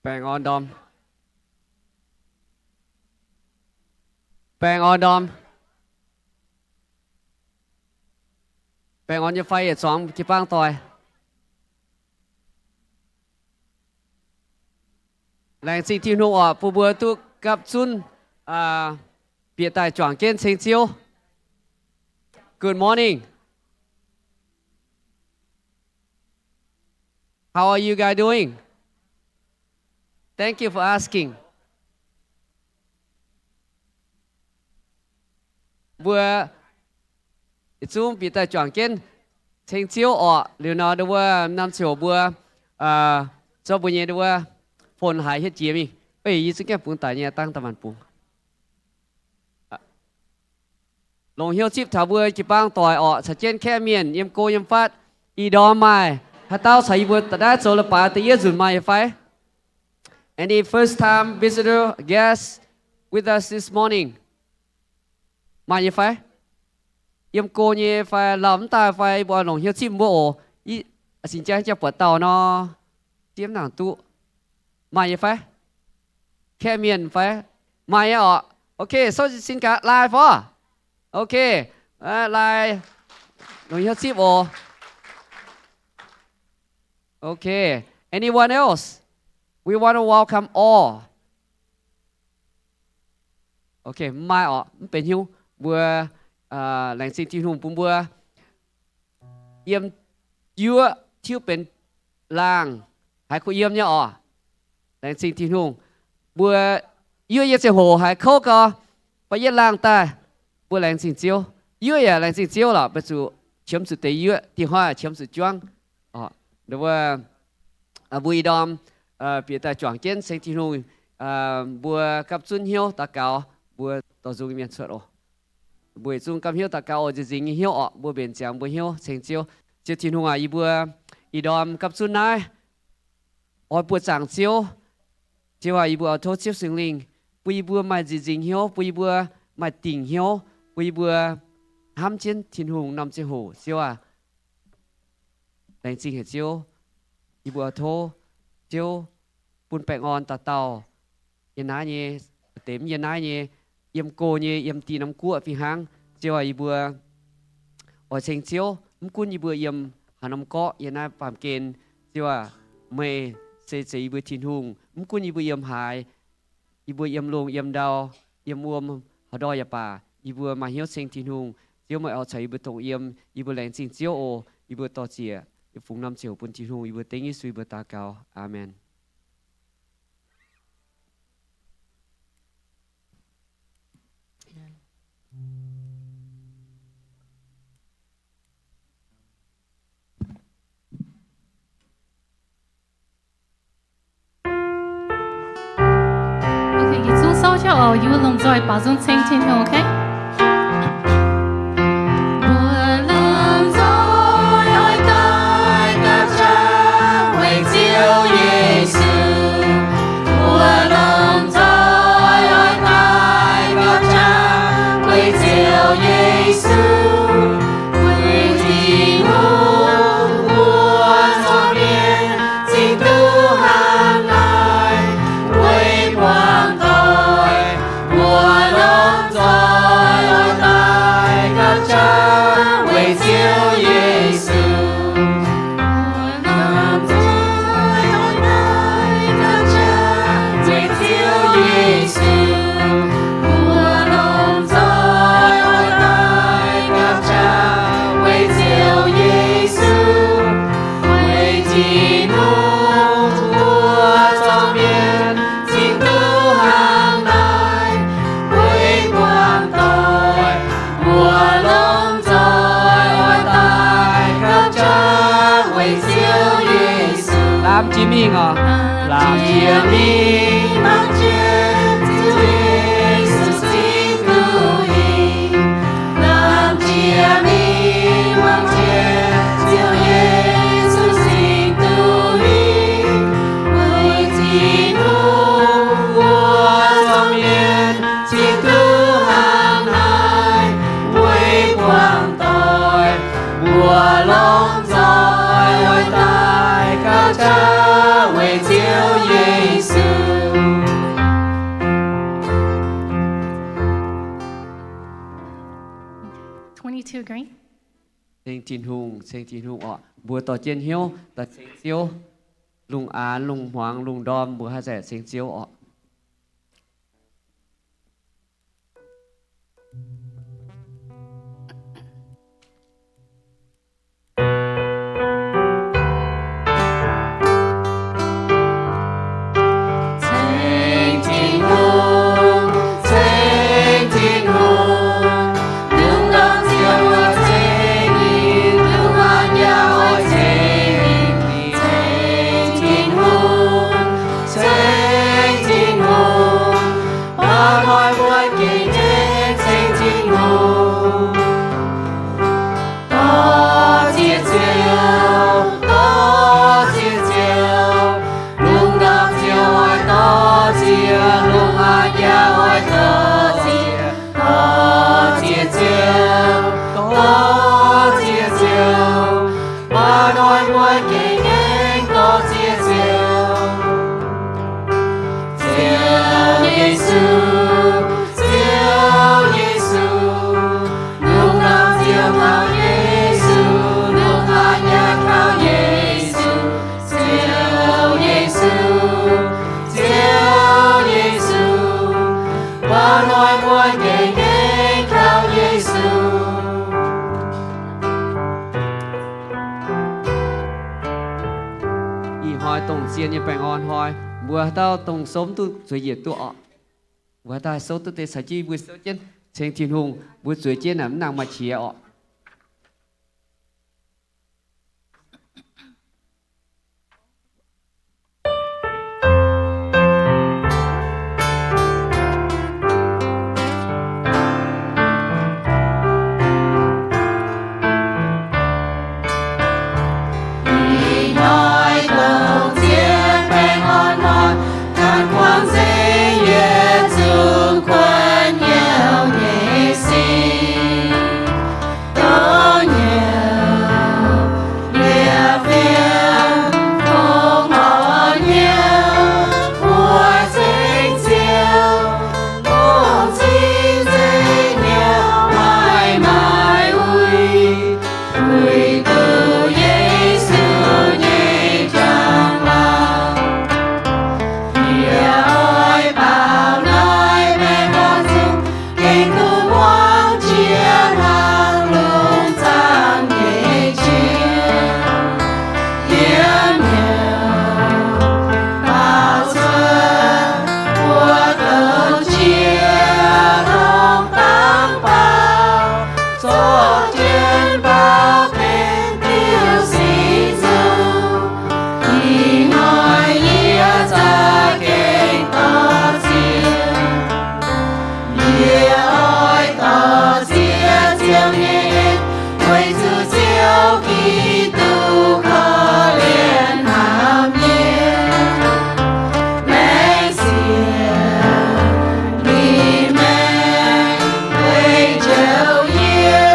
Baengh orn ndorm. Baengh orn ndorm. Baengh orn nyei fai yietc zuangx jiu-baang doic. Laengz zingh Tin-Hungh oc, bun mbuo duqv gapv zunv bieqc daaih juangc jienv ceng Ziouv. Good morning. How are you guys doing? Thank you for asking. Mbuo yietc zungv bieqc daaih juangc jienv ceng Ziouv orqc. Liuz nor, ndau wuov norm ziouc mbuo zorqv mbuo nyei ndau wuov phone haiz hietv jiex mingh. Yie zungv gaengh bungx daic nyei, dangh da'maanc bungx. Longc hnyouv zipv taux mbuo jiu-baang doic orqc, caux jienv kaeqv mienh yiem go yiem fatv. Ih ndorm maaih haaix dauh caux yie mbuo da'naaiv zoux leiz-baaix da'yietv nzunc maaih nyei fai? Any first time visitor, guest with us this morning? Maaih nyei fai? Yiem go nyei fai, lauh mv daaih fai, mbuo longc hnyouv zipv mbuo oc. Ih, cingx jang jang buatc dauh nor, ziev nangc duqv. Maaih nyei fai? Kaeqv mienh fai? Maaih nyei orqc. Okay, so sin gaax lai fai? Okay, lai, longc hnyouv zipv oc. Okay, anyone else? We want to welcome all. Okay, mv maaih orqc, mv benx hnyouv. Mbuo laengz zingh Tin-Hungh bun mbuo yiem yuoqv tiuv benx laangh haiz kuh yiem nyei orqc. Laengz zingh Tin-Hungh. Mbuo yuoqv yiem ziangh hoc haiz kouv gau, baac yietv laangh daaih, mbuo laengz zingh Ziouv. Yuoqv yaac laengz zingh Ziouv lorqc, mbuo zuqc qiemx zuqc deix yuoqv, dingh hnoi qiemx zuqc juangv. Mbuo, mbuo ih ndorm bieqc daaih juangc jienv ceng Tin-Hungh, mbuo gapv zunv hnyouv daux gaux, mbuo dorh nzung mienh cuotv oc. Mbuo yietc zungv gapv hnyouv daux gaux oc, nziex nzingx nyei hnyouv orqc, mbuo mbenc ziangx mbuo hnyouv ceng Ziouv. Ziouv Tin-Hungh aac, yie mbuo ih ndorm gapv zunv naaiv oix buoqc zaangc Ziouv. Ziouv aac, yie mbuo oix tov Ziouv Singx Lingh bun yie mbuo maaih nziex nzingx hnyouv, bun yie mbuo maaih dingc hnyouv, bun yie mbuo hnamv jienv Tin-Hungh norm ziangh hoc. Ziouv aac, laengz zingh haic Ziouv. Yie mbuo oix tov Ziouv bun baengh orn dauh dauh yiem naaiv nyei, deix mv yiem naaiv nyei, yiem go nyei, yiem dinh norm guoqv fih hnangv. Ziouv aac, yie mbuo oix ceng Ziouv, mv gunv yie mbuo yiem haaix norm gorqv yiem naaiv baamh gen. Ziouv aac, meih se zeiz yie mbuo Tin-Hungh. Mv gunv yie mbuo yiem haaix, yie mbuo yiem lungh yiem ndau, yiem wuom, haaix ndorm yaac baac, yie mbuo maaih hnyouv ceng Tin-Hungh. Ziouv, meih oix caux yie mbuo dongh yiem. Yie mbuo laengz zingh Ziouv oc. Yie mbuo dor-ziec fungx norm ziouc bun Tin-Hungh. Yie mbuo dengv Yesu yie mbuo daux gaux. Aamen. Okay, yietc zungv souv jienv oc. Yie mbuo lomh nzoih baaux nzung ceng Tin-Hungh, okay? Mbuo lomh nzoih oix daaih gauh qaqv weic Ziouv Yesu. Mbuo lomh nzoih oix daaih gauh qaqv weic Ziouv Yesu. Weic Tin-Hungh mbuo zorqv mienh cingx duqv hnangv naaiv, weic buangh doic mbuo lomh nzoih oix daaih gauh qaqv weic Ziouv Yesu. Mbuo lomh nzoih oix daaih gauh qaqv weic Ziouv Yesu. Mbuo lomh nzoih oix daaih gauh qaqv weic Ziouv Yesu. Weic Tin-Hungh mbuo zorqv mienh cingx duqv hnangv naaiv, weic buangh doic mbuo lomh nzoih oix daaih gauh qaqv weic Ziouv Yesu. Lamh jiex mingh oc. Lamh jiex mingh, lamh jiex mingh, lamh jiex mingh, lamh jiex Ziouv Yesu cingx duqv hingh. Weic Tin-Hungh mbuo zorqv mienh cingx duqv hnangv naaiv, weic buangh doic mbuo lomh nzoih oix daaih gauh qaqv weic Ziouv Yesu. Ceng Tin-Hungh, ceng Tin-Hungh orqc. Mbuo dorh jienv hnyouv daaih ceng Ziouv. Lungh aanx, lungh hmuangx, lungh ndorm mbuo haih ceng Ziouv orqc. Dorh ziex Ziouv, dorh ziex Ziouv, lungh ndorm Ziouv oix dorh ziex, lungh aanx yaac oix dorh ziex, dorh ziex Ziouv, dorh ziex Ziouv, mbaa hnoi muoz-gaengh dorh ziex Ziouv. Ziouv Yesu, Ziouv Yesu, lungh ndorm Ziouv kaux Yesu, lungh aanx yaac kaux Yesu. Ziouv Yesu, Ziouv Yesu, mbaa hnoi muoz-gaengh kaux Yesu. Ih hnoi dongh zien nyei baengh orn hnoi, mbuo haaix dauh dongh souv duqv zueiz njiec duqv orqc. Mbuo haaix dauh haih souv duqv deix caux jienv mbuo souv jienv ceng Tin-Hungh, mbuo zueiz jienv naaic mv nangc maaih qiex orqc. Ih hnoi dongh zien baengh orn hnoi, ganh kuangx nzengc yietc zungv kuonx hnyouv nyei sin. Dongh nyouv liepc fiem fungx orn hnyouv, mbuo ceng Ziouv, longc cing nzengc hnyouv maiv maaih uix, uix duqv Yesu nyei njang-laangc. Yie oix baaux naaiv baengh orn nzung, gengh duqv muangx jiex hlang lungh zaangc nyei jiem. Yiem hnyouv baaux cuotv mbuo douc jiex longx dangx baaux, zorqv jienv baaux benx diuh sin nzung. Ih hnoi yie za'gengh dorh ziex, yie oix dorh ziex Ziouv nyei en, weic zuqc Ziouv Giduc korv-lienh hnamv yie. Laengz zingh Iu-Mienh weic njoux yie,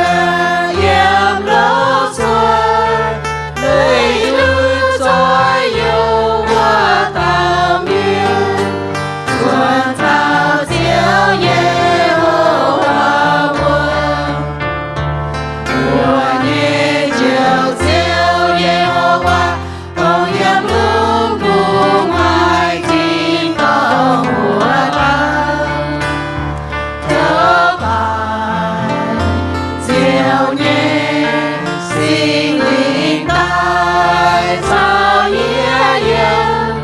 yiem lov cuotv, leiz nduov zoih youh wuov dauh mienh, zuotc taux Ziouv Ye^ho^waa mbuo. Mbuo nyei Njoux Ziouv Ye^ho^waa, dongh yiem lungh ndongc haaix tin-dorngh wuov dauh. Tov baaix Ziouv nyei Singx Lingh daaih caux yie yiem,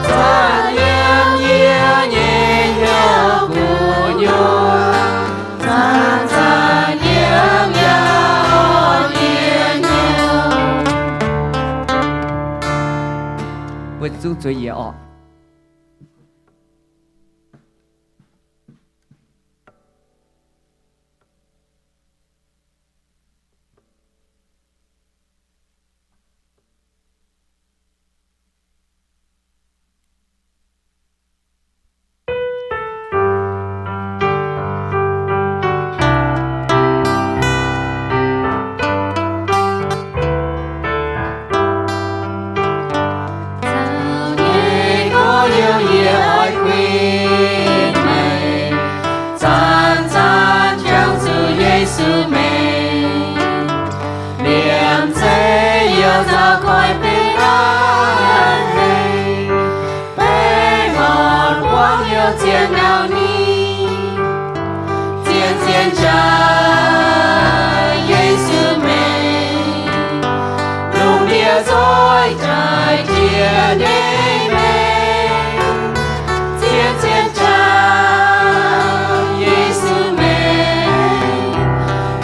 zanc yiem yie nyei hnyouv gu'nyuoz, zanc-zanc yiem yaac orn yie hnyouv. Mbuo zungv zueiz yiec orqc. Zaux nyei Zien-zien jaaix Yesu mengh, lungh ndiev nzoih jaaix jiex nyei mengh. Zien-zien jaaix Yesu mengh,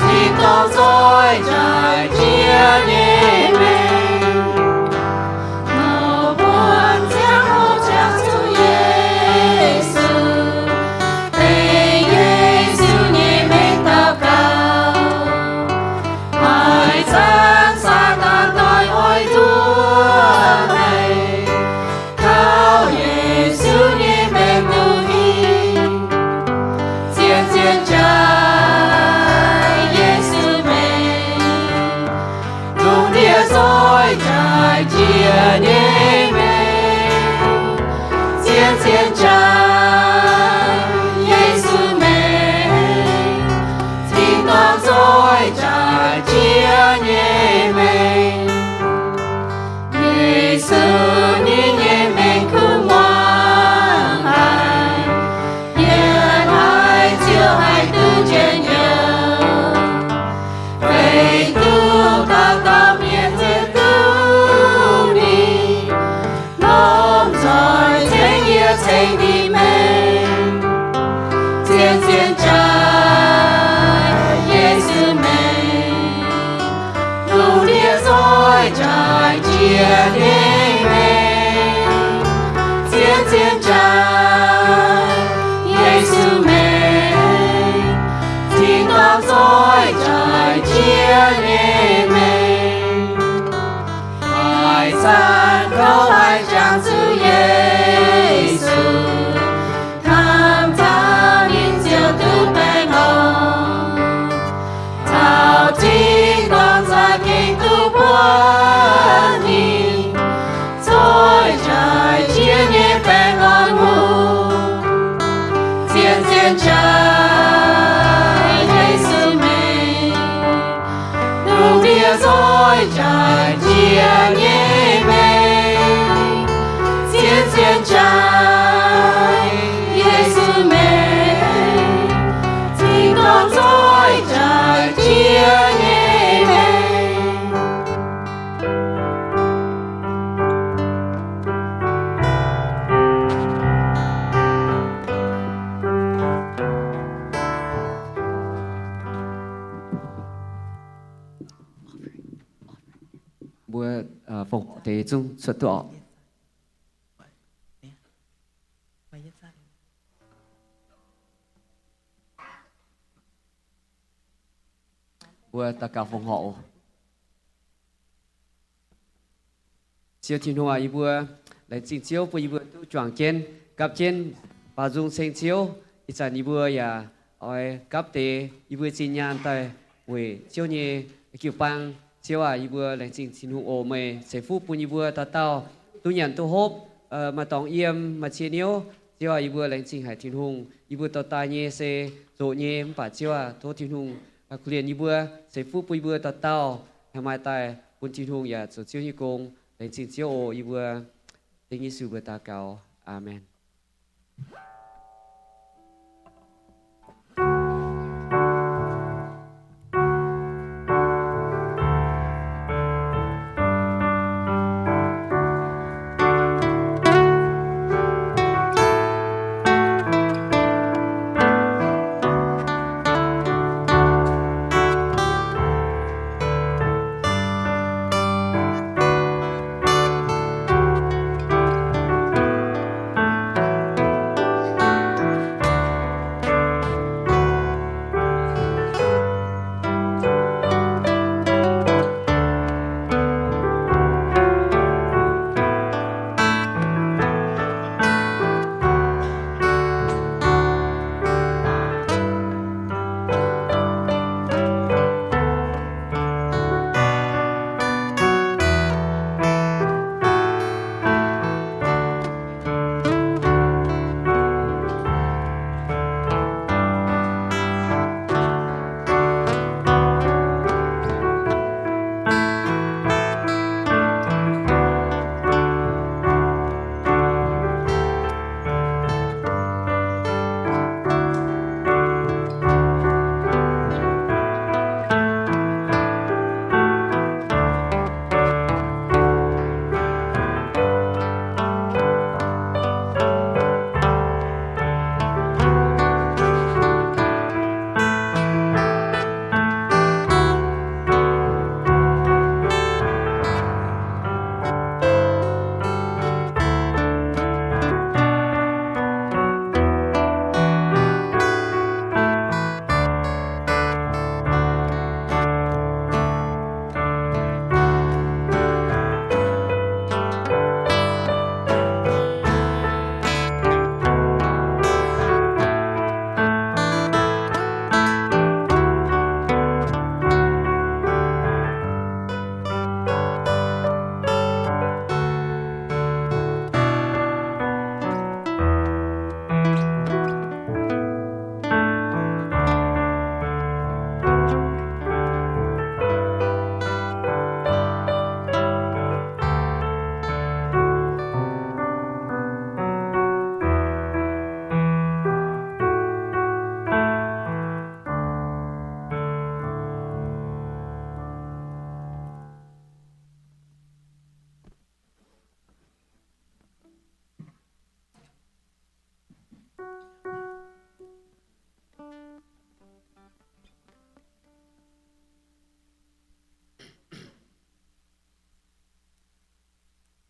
tin-dorngh nzoih jaaix jiex nyei mengh. Mouc buonc ziangh hoc jangx zuqc Yesu, ei Yesu nyei mengh daux gaux. Maaih zanc Saadaan doix oix nduov meih, kaux Yesu nyei mengh duqv hingh. Zien-zien jaaix Yesu mengh, lungh ndiev nzoih jaaix jiex nyei mengh. Zien-zien jaaix Yesu mengh, tin-dorngh nzoih jaaix jiex nyei mengh. Yesu ninh nyei mengh kuv muangx haic, yie haiz ziouc haih duqv njien-youh. Feix duqv dauh dauh mienh ziouc duqv ninh, lomh nzoih ceng yie ceng ninh mengh. Zien-zien jaaix Yesu mengh, lungh ndiev nzoih jaaix jiex nyei mengh. Zien-zien jaaix Yesu mengh, tin-dorngh nzoih jaaix jiex nyei mengh. Maaih zanc kouv haic jangx zuqc Yesu, kamv taux ninh ziouc duqv baengh orn. Taux tin-dorngh za'gengh duqv buangv ninh, nzoih jaaix jiex nyei baengh orn hungh. Zien-zien jaaix Yesu mengh, lungh ndiev nzoih jaaix jiex nyei mengh. Zien-zien jaaix Yesu mengh, tin-dorngh nzoih jaaix jiex nyei mengh. Mbuo fongc horc deix zungv cuotv duqv oc. Mbuo daux gaux fongc horc oc. Ziouv Tin-Hungh aac, yie mbuo laengz zingh Ziouv bun yie mbuo duqv juangc jienv, gapv jienv, baaux nzung ceng Ziouv. Ih zanc yie mbuo yaac oix gapv deix yie mbuo zinh nyaanh daaih weic Ziouv nyei jiu-baang. Ziouv aac, yie mbuo laengz zingh Tin-Hungh oc. Meih ceix fuqv bun yie mbuo dauh dauh duqv nyanc duqv hopv, maaih dorngx yiem, maaih cie niouv. Ziouv aac, yie mbuo laengz zingh haic Tin-Hungh. Yie mbuo dorh daaih nyei se zoqc nyei, mv baac Ziouv aac, tov Tin-Hungh korv-lienh yie mbuo, ceix fuqv bun yie mbuo dauh dauh haih maaih daaih bun Tin-Hungh yaac zoux Ziouv nyei gong. Laengz zingh Ziouv oc. Yie mbuo dengv Yesu mbuox daux gaux. Aamen.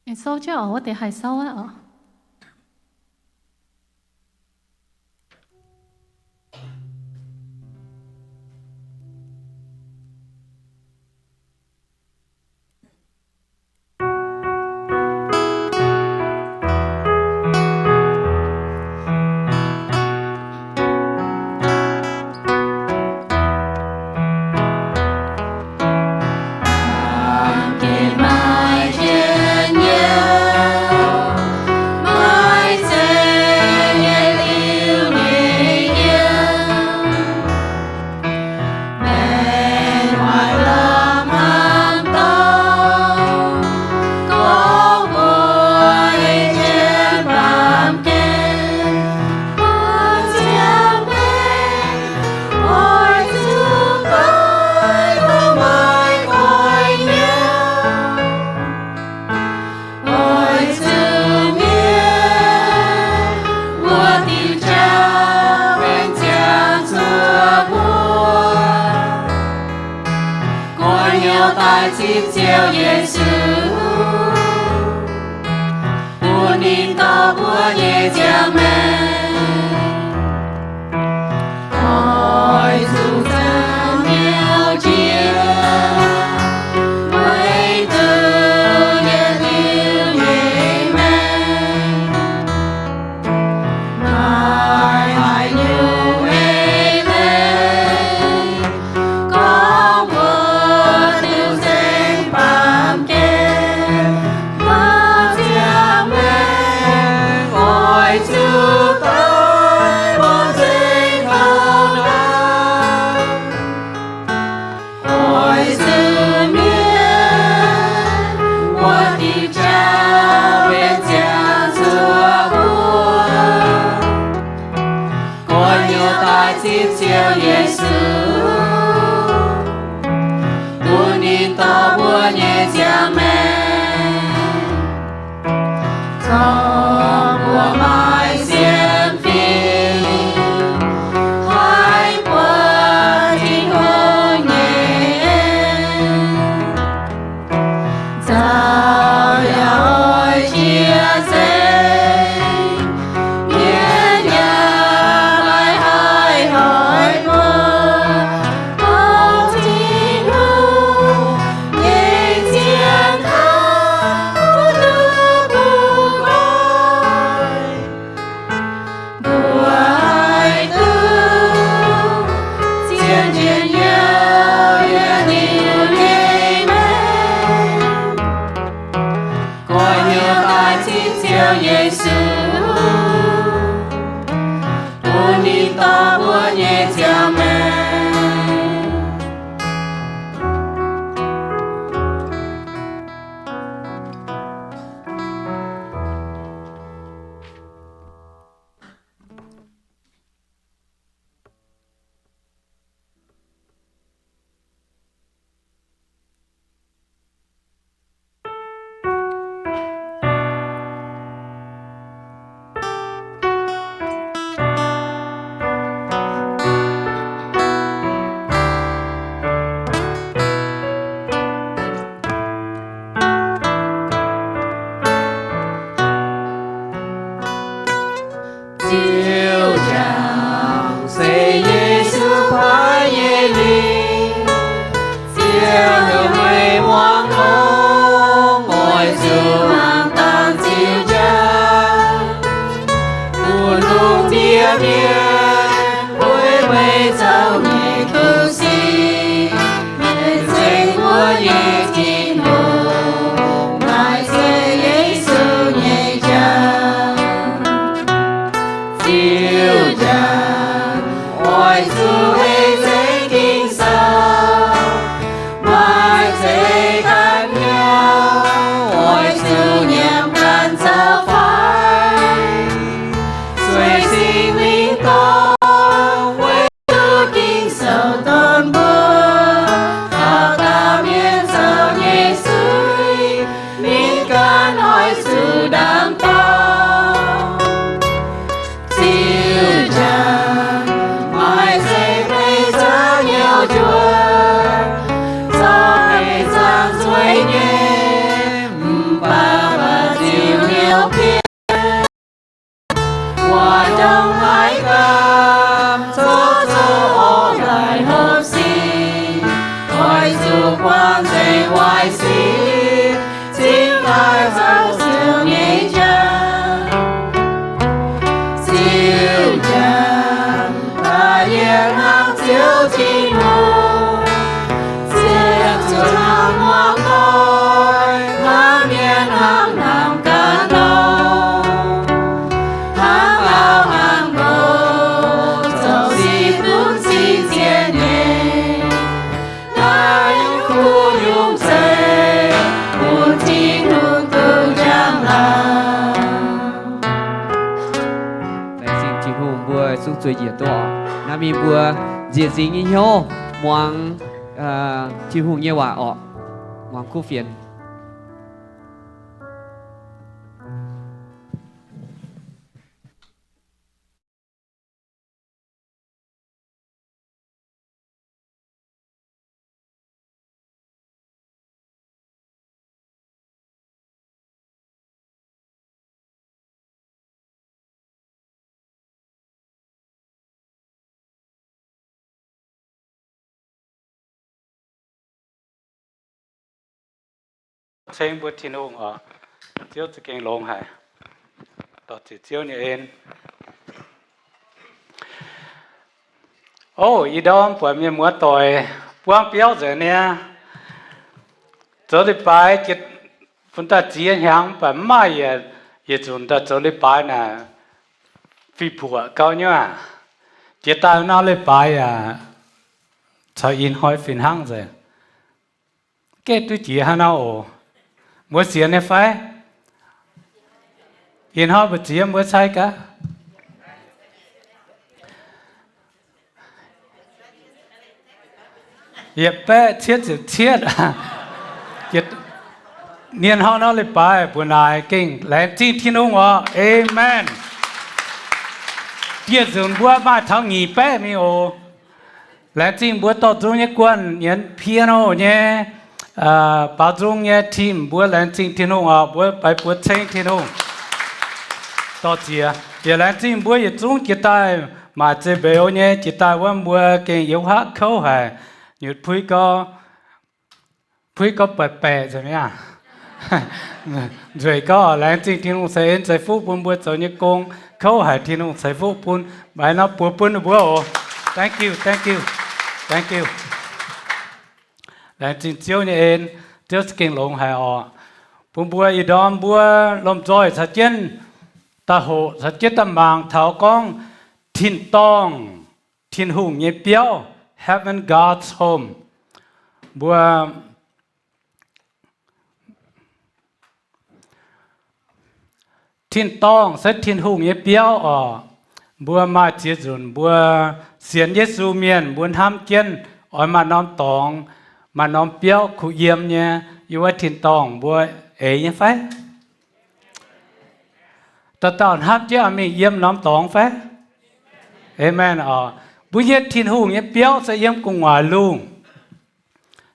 Aengx souv jienv oc, wuov deix haih souv aqv oc. Oix zuqc mienh wuov diuh jauv benx ziangh zuoqc mbuo, gu'nyuoz daaih zipv Ziouv Yesu, bun ninh dorh mbuo nyei ziangh maengc. Oix zuqc zanc nyauv jiex, weic zuqc yietc liuz nyei maengc. Maaih haaix nyungc eix leiz gorngv mbuo duqv nzengc baamh gen, mbuo ziangh maengc oix zuqc doix mbuo nzengc kouv naaiv. Oix zuqc mienh wuov diuh jauv benx ziangh zuoqc mbuo, gu'nyuoz daaih zipv Ziouv Yesu, bun ninh dorh mbuo nyei ziangh maengc. Corc mbuo maaih sienx fim, haih buatc Tin-Hungh nyei en. Nzauh yaac oix jiex nzengc, mienh yaac maiv haih hoic mbuo. Gorngv Tin-Hungh nyei zien kouv duqv bungx nqoi, mbuo haih duqv zien njien-youh yietc liuz nyei maengc. Gu'nyuoz daaih zipv Ziouv Yesu, bun ninh dorh mbuo nyei ziangh maengc. Ziouv jangx se Yesu paaiv nyei lingc. Ziouv heuc meih muangx longx, oix zuqc mangc dangh Ziouv jangx, bun lungh ndiev mienh bueix meih zoux nyei kuv sic. Mienh ceng mbuo nyei Tin-Hungh, naaiv se Yesu nyei jangx. njiec duqv oc. Naaiv mingh mbuo nzieqc nzingx nyei hnyouv muangx Tin-Hungh nyei waac oc. Muangx kuv fienx. Ceng mbuo Tin-Hungh oc. Ziouv za'gengh longx haic. Dorh ziec Ziouv nyei en. O, ih ndorm buatc mienh muoz doic buangv biauv nzengc niaa. Zoux leiz-baaix bun daaih ziex hnyangx, mv baac mv maaih yietc nzunc daaih zoux leiz-baaix naaic fih mbuoqc gau nyei aac. Jiex daaih nor leiz-baaix yaac caux ih hnoi fih hnangv nzengc. Gaeqv duqv jiex hnangv nor oc. Mbuo sienx nyei fai? Ih hnoi mbu'ziex mbuo cai gaax? Yietc baeqv cietv ziepc cietv. Ninh hnoi nor leiz-baaix mbuo naaic gengh laengz zingh Tin-Hungh oc. Aamen. Dieh nzunc mbuo maaih taux nyic baeqv mingh oc. Laengz zingh mbuo dorh nzung nyei guanh nyienz piano nyei, baaux nzung nyei team mbuo laengz zingh Tin-Hungh oc. Mbuo baix buoz ceng Tin-Hungh. Dorh ziex. Yaac laengz zingh mbuo yietc zungv jiex daaih maaic zei mbeux nyei, jiex daaih wuov mbuo gengh yiem wuov haav kouv haic. Nyutc puiv gorx, puiv gorx baeqc baeqc nzengc mi'aqv. Nzueic gorx, laengz zingh Tin-Hungh ceix en ceix fuqv bun mbuo zoux nyei gong. Kouv haic, Tin-Hungh ceix fuqv bun. Maiv nor buoz bun ninh mbuo oc. Thank you, thank you, thank you. Laengz zingh Ziouv nyei en. Ziouv za'gengh longx haic oc. Bun mbuo ih ndorm mbuo lomh nzoih caux jienv daaih hoqc, caux jienv daaih mangc taux gorngv tin-dorngh, Tin-Hungh nyei biauv, heaven, God's home. Mbuo tin-dorngh se Tin-Hungh nyei biauv oc. Mbuo maaih ziex nzunc mbuo sienx Yesu mienh mbuo hnamv jienv oix maaih norm dorngx, maaih norm biauv kuh yiem nyei. Yiem wuov tin-dorngh mbuo eix nyei fai? Dauh dauh hnamv jienv oix mingh yiem norm dorngx fai? Aamen oc. Mbuo nyei Tin-Hungh nyei biauv se yiem gu'nguaaic lungh.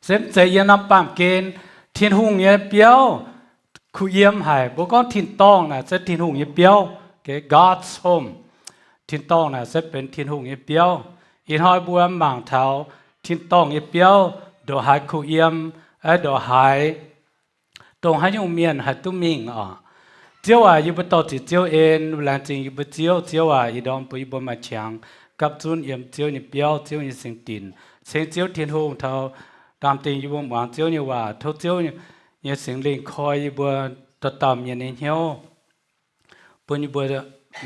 Se mv zeiz yiem norm baamh gen. Tin-Hungh nyei biauv kuh yiem haic. Mbuo gorngv tin-dorngh naaic se Tin-Hungh nyei biauv. God's home. Tin-dorngh naaic se benx Tin-Hungh nyei biauv. Ih hnoi mbuo mangc taux tin-dorngh nyei biauv ndongc haaix kuh yiem, ndongc haaix, dongh haaix nyungc mienh haih duqv mingh oc. Ziouv aac, yie mbuo dorh ziec Ziouv en, laengz zingh yie mbuo Ziouv. Ziouv aac, ih ndorm bun yie mbuo maaih qangx gapv zunv yiem Ziouv nyei biauv, Ziouv nyei singx dinc. Ceng Ziouv Tin-Hungh taux ndaam dingh yie mbuo muangx Ziouv nyei waac. Tov Ziouv nyei Singx Lingh koi yie mbuo dauh dauh mienh nyei hnyouv, bun yie mbuo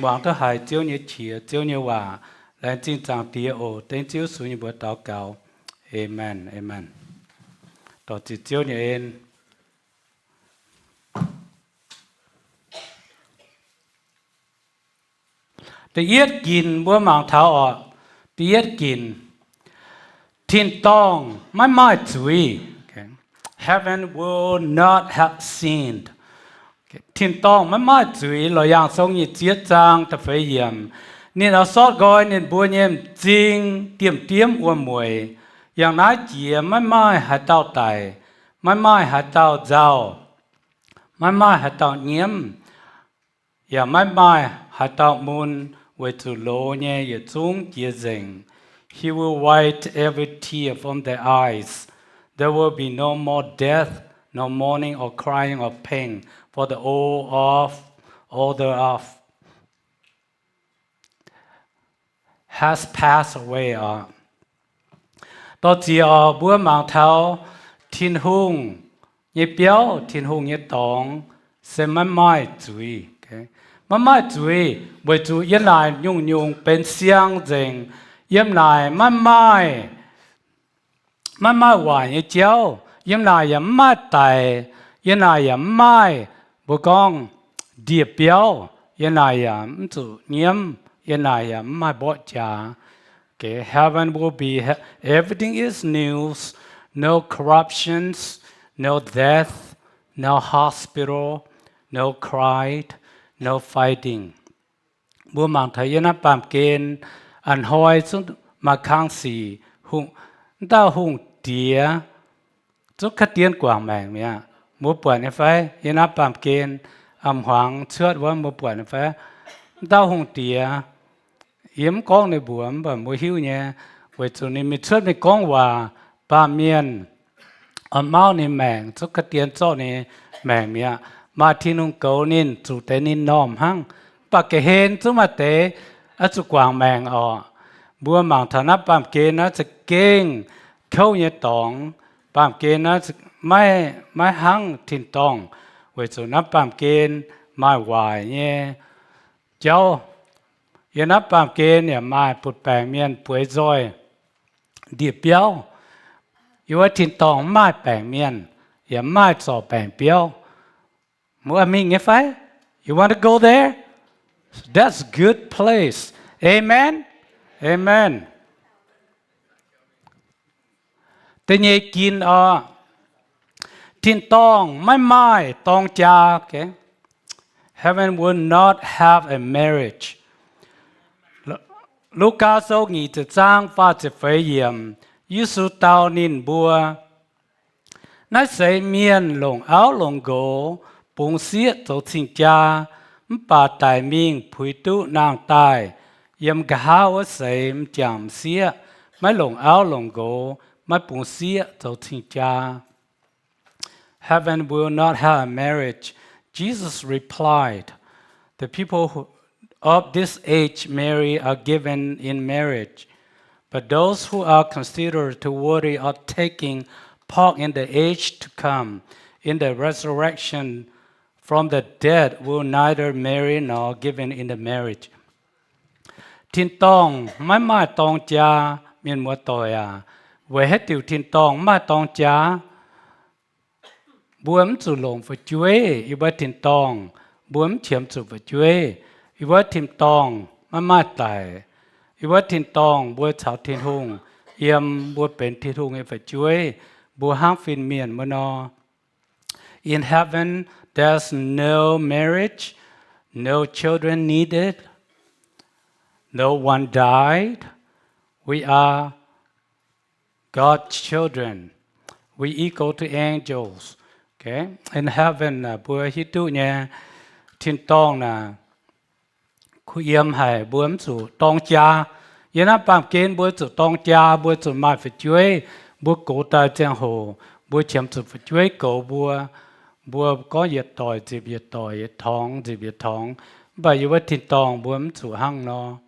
muangx duqv haiz Ziouv nyei qiex, Ziouv nyei waac. Laengz zingh Zaangc Diex oc. Dengv Ziouv Yesu nyei mbuox daux gaux. Aamen, aamen. Dorh ziec Ziouv nyei en. Da'yietv ginc mbuo mangc taux oc. Da'yietv ginc, tin-dorngh maiv maaih zuiz. Heaven will not have sin. Tin-dorngh maiv maaih zuiz. Loz-Yaangh Song nyic ziepc yietv zaang da'feix yiemc, ninh oix sortv nqoi ninh mbuo nyei m'zing diemv-diemv wuom-mueic. Yangh naaiv jiex maiv maaih haaix dauh daic, maiv maaih haaix dauh nzauh, maiv maaih haaix dauh nyiemv, yaac maiv maaih haaix dauh mun, weic zuqc loz nyei yietc zungv jiex nzengc. He will wipe every tear from their eyes. There will be no more death, no mourning or crying or pain, for the old of, all the of has passed away oc. Dorh ziec oc, mbuo mangc taux Tin-Hungh nyei biauv, Tin-Hungh nyei dorngx se maiv maaih zuiz. Maiv maaih zuiz weic zuqc yiem naaic nyungc-nyungc benx siang nzengc. Yiem naaic maiv maaih, maiv maaih waaic nyei jauv. Yiem naaic yaac maiv maaih daic. Yiem naaic yaac maiv maaih, mbuo gorngv, ndie-biauv. Yiem naaic yaac mv zuqc nyiemv. yiem naaic yaac mv maaih mborqv jaax. Okay, heaven will be, everything is new, no corruptions, no death, no hospital, no cry, no fighting. Mbuo mangc taux yiem naaiv baamh gen, a'hnoi zungv maaih kang sic, hungh, wuov dauh hungh diex zungv kaav dien guangc maengc mi'aqv. Mbuo buatc nyei fai? Yiem naaiv baamh gen, a'hmuangx cuotv wuov, mbuo buatc nyei fai? Wuov dauh hungh diex, yie mv gorngv ninh mbuox, mv baac mbuo hiuv nyei, weic zuqc ninh mingh cuotv mingh gorngv waac, baamh mienh oix mauv ninh maengc, zungv kaav dien zorqv ninh maengc mi'aqv. Maaih Tin-Hungh goux ninh, zuqc deix ninh m'normh hnangv. Mv baac ga'hlen zungv maaih deix oix zuqc guangc maengc orqc. Mbuo mangc taux naaiv baamh gen naaiv za'gengh kouv nyei dorngx. Baamh gen naaiv maiv, maiv hnangv tin-dorngh, weic zuqc naaiv baamh gen maaih waaic nyei jauv. Yiem naaiv baamh gen yaac maaih butv-baengc mienh bueix nzoih ndie-biauv. Yiem wuov tin-dorngh mv maaih baengc mienh, yaac mv maaih zorc baengc biauv. Mbuo mingh nyei fai? You want to go there? That's a good place. Amen. Amen. Da'nyeic ginc oc, tin-dorngh maiv maaih dorng jaa. Heaven will not have a marriage. Lugaa Sou nyic ziepc zaang faah ziepc feix yiemc, Yesu dau ninh mbuo, naaiv seix mienh longc auv longc nqox, bungx sieqv zoux cing-jaa, mv baac daic mingh puix duqv nangh daaih, yiem nqa'haav wuov seix m'jangc m'sieqv maiv longc auv longc nqox, maiv bungx sieqv zoux cing-jaa. Heaven will not have a marriage. Jesus replied, the people who, of this age marry are given in marriage, but those who are considered too worthy of taking part in the age to come, in the resurrection from the dead, will neither marry nor given in the marriage. Tin-dorngh maiv maaih dorng jaa, mienh muoz-doic aac. Weic haaix diuc tin-dorngh mv maaih dorng jaa? Mbuo mv zuqc longc fu'jueiv yiem wuov tin-dorngh. Mbuo mv qiemx zuqc fu'jueiv. Yiem wuov tin-dorngh maiv maaih daic. Yiem wuov tin-dorngh mbuo caux Tin-Hungh yiem, mbuo benx Tin-Hungh nyei fu'jueiv, mbuo hnangv fin-mienh wuov nor. In heaven, there's no marriage, no children needed, no one died. We are God's children. We equal to angels. Okay? In heaven, mbuo hiuv duqv nyei, tin-dorngh naaic kuh yiem haic, mbuo mv zuqc dorng jaa. Yiem naaiv baamh gen mbuo zuqc dorng jaa, mbuo zuqc maaih fu'jueiv. Mbuo gox daaih ziangh hoc, mbuo qiemx zuqc fu'jueiv goux mbuo. Mbuo gorngv yietc doic nzipc yietc doic, yietc torngx nzipc yietc torngx. Mv baac yiem wuov tin-dorngh mbuo mv zuqc hnangv nor.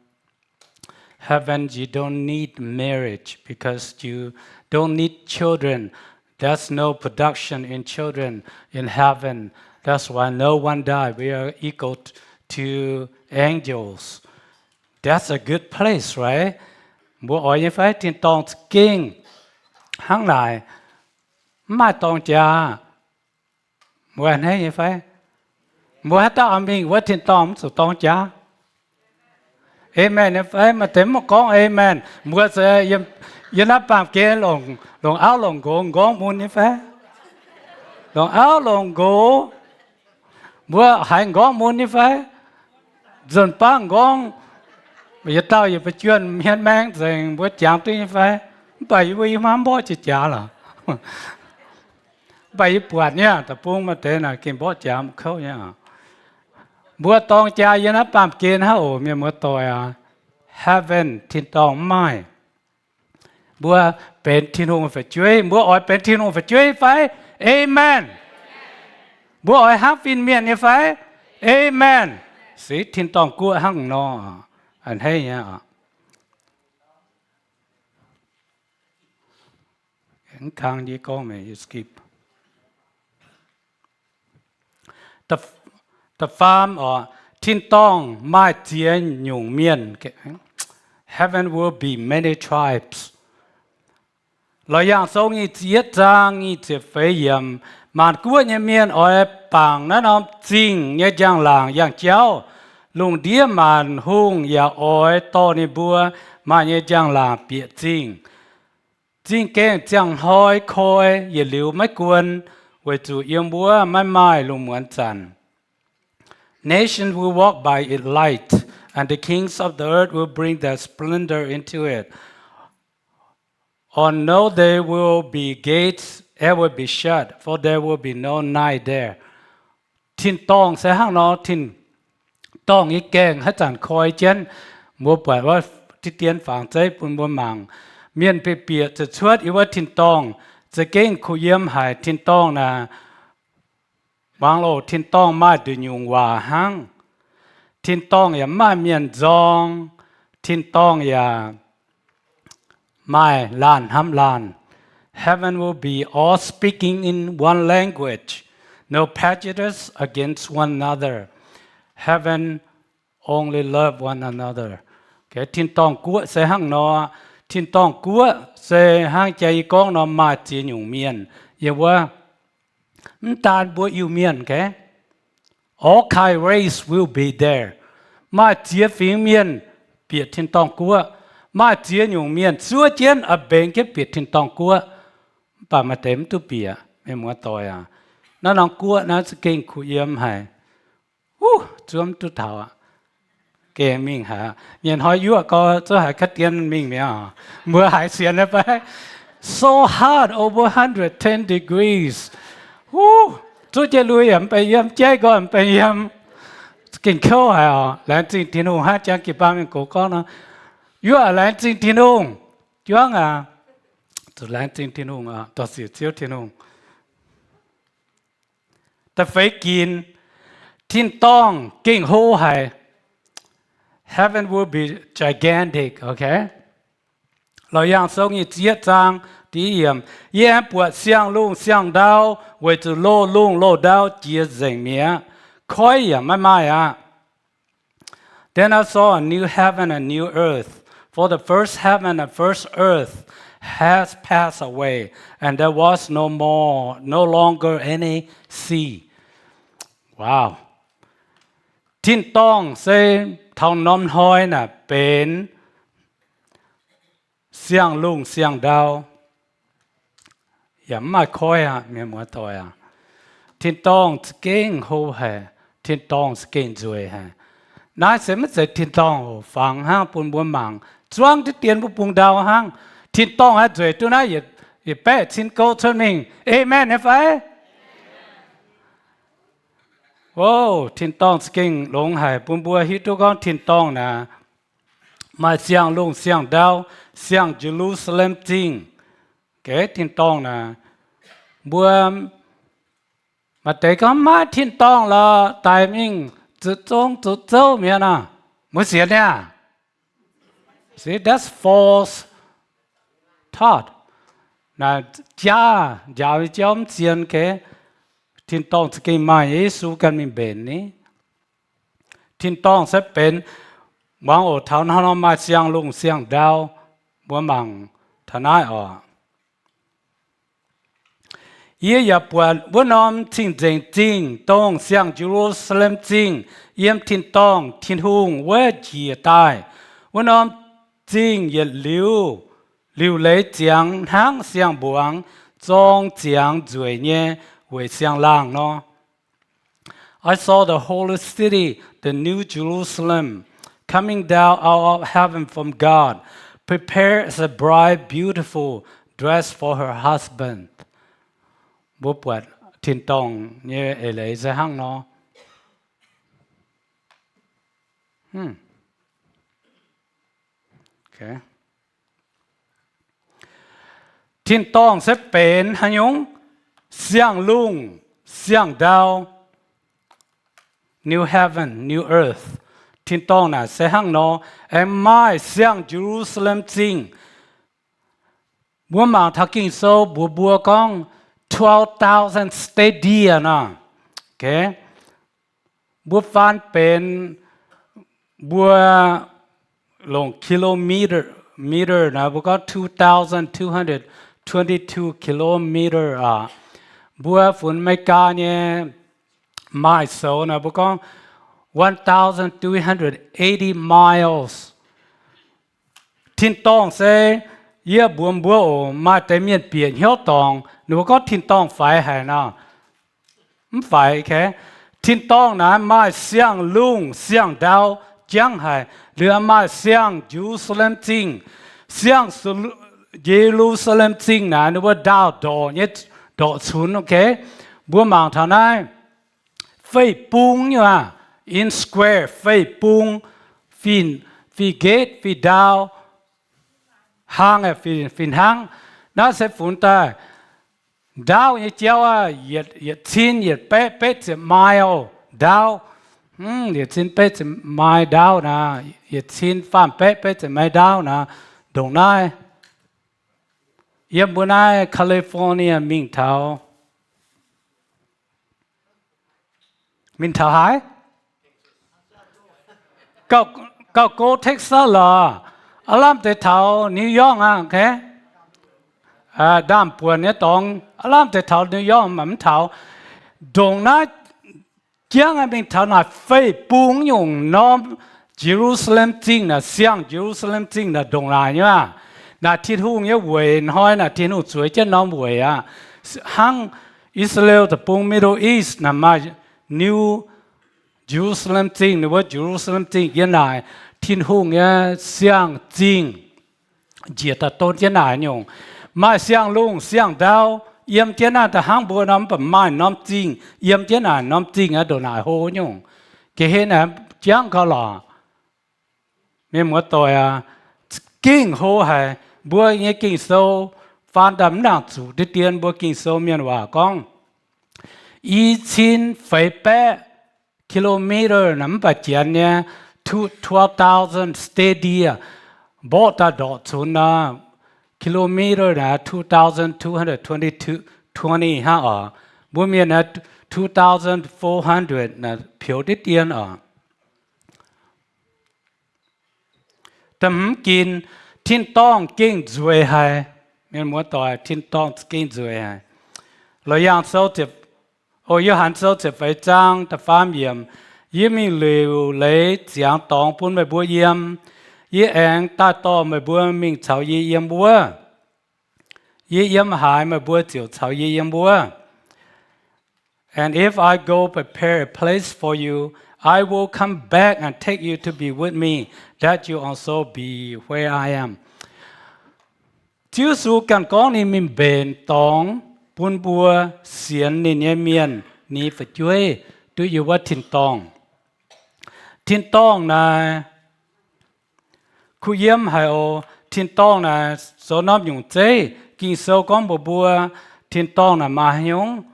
Heaven, you don't need marriage because you don't need children. There's no production in children in heaven. That's why no one die. We are equal to angels. That's a good place, right? Mbuo oix nyei fai? Tin-dorngh za'gengh hnangv naaic, mv maaih dorng jaa. Mbuo hneiv nyei fai? Mbuo haaix dauh oix mingh wuov tin-dorngh mv zuqc dorng jaa? Amen nyei fai? Maaih deix mv gorngv amen. Mbuo se yiem naaiv baamh gen longc auv longc nqox, m'nqorngv mun nyei fai? Longc auv longc nqox, mbuo haiz m'nqorngv mun nyei fai? Nzunc baav m'nqorngv, yietc dauh yietc fu'juonh hmien maeng nzengc, mbuo jangx duqv nyei fai? Mv baac yie mbuo yie hmz mborqv jiex jaax lorqc. Mv baac yie buatc nyei, da'bung maaih deix naaic gengh mborqv jaax mv kouv nyei. Mbuo dorng jaa yiem naaiv baamh gen hnangv oc, mienh muoz-doic aac. Heaven, tin-dorngh mv maaih. Mbuo benx Tin-Hungh fu'jueiv, mbuo oix benx Tin-Hungh fu'jueiv fai? Amen. Mbuo oix hnangv fin-mienh nyei fai? Amen. Se tin-dorngh guoqv hnangv nor, a'hneiv nyei aqv. Mv kang yie gorngv meih skip. Da'faam oc, tin-dorngh maaih ziex nyungc mienh. Heaven will be many tribes. Lorz Yangh Sou nyic ziepc yietv zaang nyic ziepc feix yiemc, maanc guoqv nyei mienh oix bangc naaiv norm zingh nyei njang-laangc yangh jauv. Lungh ndiev maanc hungh yaac oix dorh ninh mbuo maaih nyei njang-laangc bieqc zingh. Zingh gaengh ziangh hnoi koi, yietc liuz maiv guon, weic zuqc yiem wuov maiv maaih lungh muonz zanc. Nations will walk by its light, and the kings of the earth will bring their splendor into it. On no day will be gates ever be shut, for there will be no night there. Tin-dorngh se hnangv nor, tin-dorngh nyei gaengh haaix zanc koi jienv, mbuo buatc wuov diqv dien fangx zeiv bun mbuo mangc. Mienh bieqc bieqc ziouc cuotv yiem wuov tin-dorngh, za'gengh kuh yiem haic. Tin-dorngh naaic, muangx loh, tin-dorngh maaih nduqc nyungc waac hnangv. Tin-dorngh yaac maaih mienh nzorng. Tin-dorngh yaac maaih laanh hnamv laanh. Heaven will be all speaking in one language, no prejudice against one another. Heaven only love one another. Tin-dorngh guoqv se hnangv nor. Tin-dorngh guoqv se hnangv jaa yie gorngv nor, maaih ziex nyungc mienh yiem wuov. Mv daan mbuo Iu-Mienh, okay? All kind race will be there. Maaih ziex fingx mienh bieqc tin-dorngh guoqv. Maaih ziex nyungc mienh zuov jienv, a'mbengx jienv bieqc tin-dorngh guoqv. Mv baac maaih deix mv duqv bieqc, mienh muoz-doic aac. Naaiv norm guoqv naaiv za'gengh kuh yiem haic. Wuov, zuov mv duqv taux aqv. Gengh mingh haic. Mienh hnoi yuoqv gau, zuov haiz kaav dien mingh mi'aqv. Mbuo haiz sienx nyei fai? So hot, over hundred ten degrees. Wuov, zuov jienv lui yaac mv benx yiem, jaiv nqoi mv benx yiem. Gengh kouv haic oc. Laengz zingh Tin-Hungh, hnangv Janx-Gin-Baang mienh gox gorngv nor, yuoqv laengz zingh Tin-Hungh. Juangv aac, zuqc laengz zingh Tin-Hungh, dorh sic Ziouv Tin-Hungh. Da'feix ginc, tin-dorngh gengh hlo haic. Heaven will be gigantic, okay? Laauc Yaangh Sou nyic ziepc yietv zaang, div yiemc, yie aengx buatc siang-lungh siang-ndau weic zuqc loz-lungh loz-ndau jiex nzengc mi'aqv. Koiv yaac maiv maaih aqv. Then I saw a new heaven and new earth, for the first heaven and first earth has passed away, and there was no more, no longer any sea. Wow. Tin-dorngh se taux norm hnoi naaic benx siang-lungh siang-ndau, yaac mv maaih koiv aqv, mienh muoz-doic aac. Tin-dorngh za'gengh hlo haic. Tin-dorngh za'gengh nzueic haic. Naaiv se maiv zeiz tin-dorngh fangx hnangv bun mbuo mangc. Zuangv diqv dien mbuo bungx ndau hnangv. Tin-dorngh haih nzueic duqv naaiv, yietc baeqv cin gouv cuotv mingh. Amen nyei fai? Ov, tin-dorngh za'gengh longx haic bun mbuo hiuv duqv gorngv tin-dorngh naaic maaih siang-lungh siang-ndau, siang Ye^lu^saa^lem Zingh. Geh tin-dorngh naaic, mbuo maaih deix gorngv maiv tin-dorngh lorqc, daic mingh zuqc zong zuqc zouv mi'aqv nor. Mbuo sienx niaa? See, that's false thought. Naaic jaav, njaaux nyei jauv mv zien, geh. Tin-dorngh za'gengh maaih nyei, Yesu ganh mingh mbenc ni. Tin-dorngh se benx, muangx oc, taux hnangv nor maaih siang-lungh siang-ndau. Mbuo mangc taux naaiv oc. Yie yaac buatc wuov norm cing-nzengc zingh, dongh siang Ye^lu^saa^lem Zingh, yiem tin-dorngh Tin-Hungh wuov njiec daaih. Wuov norm zingh yietc liuz, liuc leiz ziangx hnangv siang-mbuangz, zorng ziangx nzueic nyei weic siang-laangh nor. I saw the holy city, the new Jerusalem, coming down out of heaven from God, prepared as a bride beautiful, dressed for her husband. Mbuo buatc tin-dorngh nyei eix leiz se hnangv nor. Tin-dorngh se benx haaix nyungc? Siang-lungh siang-ndau. New heaven, new earth. Tin-dorngh naaic se hnangv nor, aengx maaih siang Ye^lu^saa^lem Zingh. Mbuo mangc taux Ging-Sou mbuox mbuo gorngv twelve thousand stadia nor. Mbuo faan benx, mbuo longc kilometer, meter naaic mbuo gorngv two thousand two hundred twenty-two kilometer aac. Mbuo funx Meigaa nyei maaih soux naaic mbuo gorngv one thousand three hundred eighty miles. Tin-dorngh se, yie mbuox mbuo oc, maaih deix mienh bieqc hnyouv dorngc, ninh mbuo gorngv tin-dorngh faix haic nor. Mv faix, okay? Tin-dorngh naaiv maaih siang-lungh siang-ndau jangv haic. Liuz maaih siang Ye^lu^saa^lem Zingh. Siang Ye^lu^saa^lem Zingh naaiv ninh mbuo ndaauh ndorqc nyei, ndorqc cunx, okay? Mbuo mangc taux naaiv fei bung nyei aqv, in square fei bung, fih, fih nqetv fih ndau, hlang, fih hnangv. Naaiv se funx daaih ndaauv nyei jauv aqv, yietc, yietc cin yietc baeqv betv ziepc mile ndaauv. Yietc cin betv ziepc mile ndaauv naaiv, yietc cin faam baeqv betv ziepc mile ndaauv naaiv, ndongc naaiv. Yiem mbuo naaiv California mingh taux, mingh taux haaix? Gauh, gauh go Texas lorqc. Aav lamh deix taux New York aqv, okay? Ndaamv-buonc nyei dorngx, aav lamh deix taux New York, mv baac mv taux. Ndongc naaiv jangv mingh taux naaic fei bung nyungc norm Ye^lu^saa^lem Zingh naaic, siang Ye^lu^saa^lem Zingh naaic ndongc naaic nyei aqv. Naaic Tin-Hungh nyei weic hnoi naaic Tin-Hungh zueiz jienv norm weic aqv. Hnangv I^saa^laa^en Deic-Bung, Middle East naaic maaih New Jerusalem Zingh, ninh mbuo Jerusalem Zingh yiem naaic, Tin-Hungh nyei siang-zingh njiec daaih don jienv naaic nyungc. Maaih siang-lungh siang-ndau yiem jienv naaiv daaih hnangv mbuo nor, mv baac maaih norm zingh yiem jienv naaic, norm zingh aeqv, ndongc naaic hlo nyungc. Ga'hlen aeqv, jangv gau lorqc. Mienh muoz-doic aac, gengh hlo haic. Mbuo nyei Ging-Sou faan daaih mv nangc zuqc diqv dien mbuo Ging-Sou mienh waac gorngv, i cin feix baeqv kilometer naaic, mv baac janx nyei two, twelve thousand stadia, mborqv daaih ndorqc cunx nor, kilometer naaic two thousand two hundred twenty-two, twenty hnangv oc. Mbuo mienh naaic two thousand four hundred naaic, peux diqv dien oc. Da'hmz ginc, tin-dorngh gengh nzueic haic. Mienh muoz-doic, tin-dorngh gengh nzueic haic. Loz-Yangh Sou, o, Yo^han Sou ziepc feix zaang da'faam yiemc, yie mingh liuc leiz ziangx dorngx bun meih mbuo yiem. Yie aengx daaih dorh meih mbuo mingh caux yie yiem wuov. Yie yiem haaix, meih mbuo ziouc caux yie yiem wuov. And if I go prepare a place for you, I will come back and take you to be with me, that you also be where I am. Ziouv Yesu ganh gorngv ninh mingh mbenc dorngx bun mbuo sienx ninh nyei mienh ni fu'jueiv duqv yiem wuov tin-dorngh. Tin-dorngh naaic kuh yiem haic oc. Tin-dorngh naaic zoux norm nyungc zeiv. Ging-Sou gorngv mbuox mbuo, tin-dorngh naaic maaih haaix nyungc?